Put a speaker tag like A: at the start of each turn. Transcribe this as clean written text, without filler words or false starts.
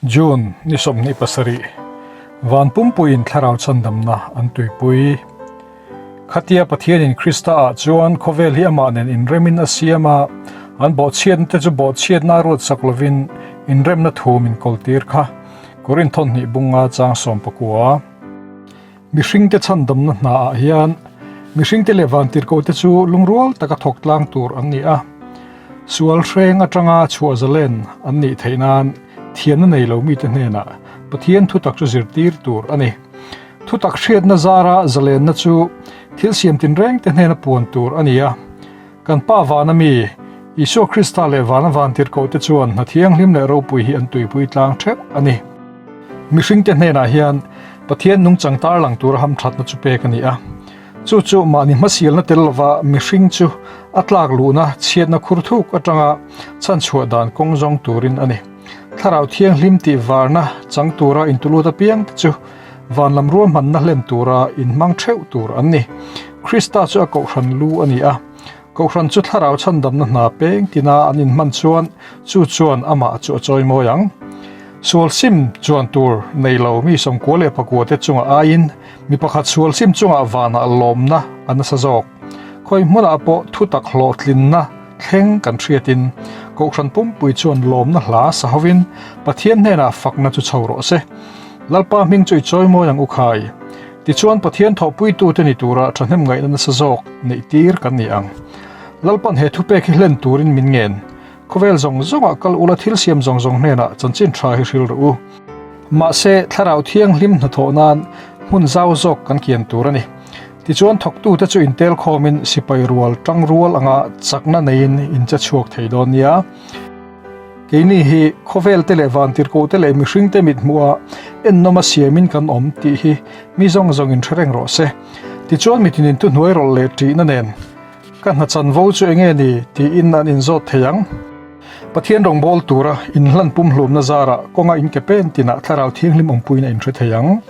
A: June ni 27, Van pumpuiin thlarau chhandamna an tuipui. Khatia Pathianin Krista-ah chuan khawvel hi amah nen inremin a siam a, an bawhchhiatna te chu bawhchhiatna a ruatsak lovin inremna thu min kawltir kha. Korinth hnih bunga chang 19. Mihringte chhandamna hnaah hian mihringte leh vantirhkohte chu lungrual taka thawk tlang tur an ni a. Sual hreng atanga chhuah zalen an nih theih nan thiamna nei lo mite hnenah Pathian thutak chu zirtir tur a ni. Thutak hriatna zara zalenna chu thil siam tinrengte hnena puan tur a ni a. Kan Pa vana mi, Isua Krista leh vana vantirhkohte chuan hna thianghlim leh ropui hi an tuipui tlang theuh a ni. Mihringte hnenah hian Pathian nungchang tarlang tura hamthatna chu pek a ni a. Chu chu mahni hmasialna tel lova mihring chu a tlak luhna chhiatna khur thuk atanga chhanchhuah dan kawng zawng turin a ni. Thlarau Thianghlim tih varna chang tura intulut apiangte chu van lam ruahmanna hlen tura inhmang theuh tur an ni. Krista chu a kohhran lu a ni a, kohhran chu thlarau chhandamna hna peng tina an inhman chuan chu chuan amah chu a chawimawi ang. Sual sim chuan tur nei lo mi 94 leh pakua te chunga aiin mi pakhat sual sim chungah vanah lawmna a nasa zawk. Khawi hmunah pawh thutak hlawhtlinna thleng kan hriatin kohhran pumpui chuan lawmna hla sa hovin Pathian hnenah fakna chu chho rawh se. Lalpa hming chu i chawimawi ang u khai. Tichuan Pathian thawhpuitute ni tura thahnem ngaihna nasa zawk neih tir kan ni ang. Lalpan he thupek hi hlen turin min ngen. Khawvel zawng zawngah kal ula thil siam zawng zawng hnenah chanchin tha hi hril rawh u. Mahse, Thlarau Thianghlim hnathawh nan hmun zau zawk kan kian tur a ni. Tichuan thawktute chu intel khawmin sipai rual tang rual anga chakna neiin in che chhuak thei dawn nia. Keini hi khawvel te leh vantirhkoh te leh mihring te mit hmuh a ennawm a siamin kan awm tih hi mi zawng zawng in hre reng rawh se. Tichuan mitin in thuhnuai rawlh leh ṭihna nen ka hna chanvo chu enge ni tiin an inzawt thei ang. Pathian rawngbâwl tura inhlan pumhlumna zarah kawnga inke pen tinah Thlarau Thianghlim awmpuiin a inhre thei ang.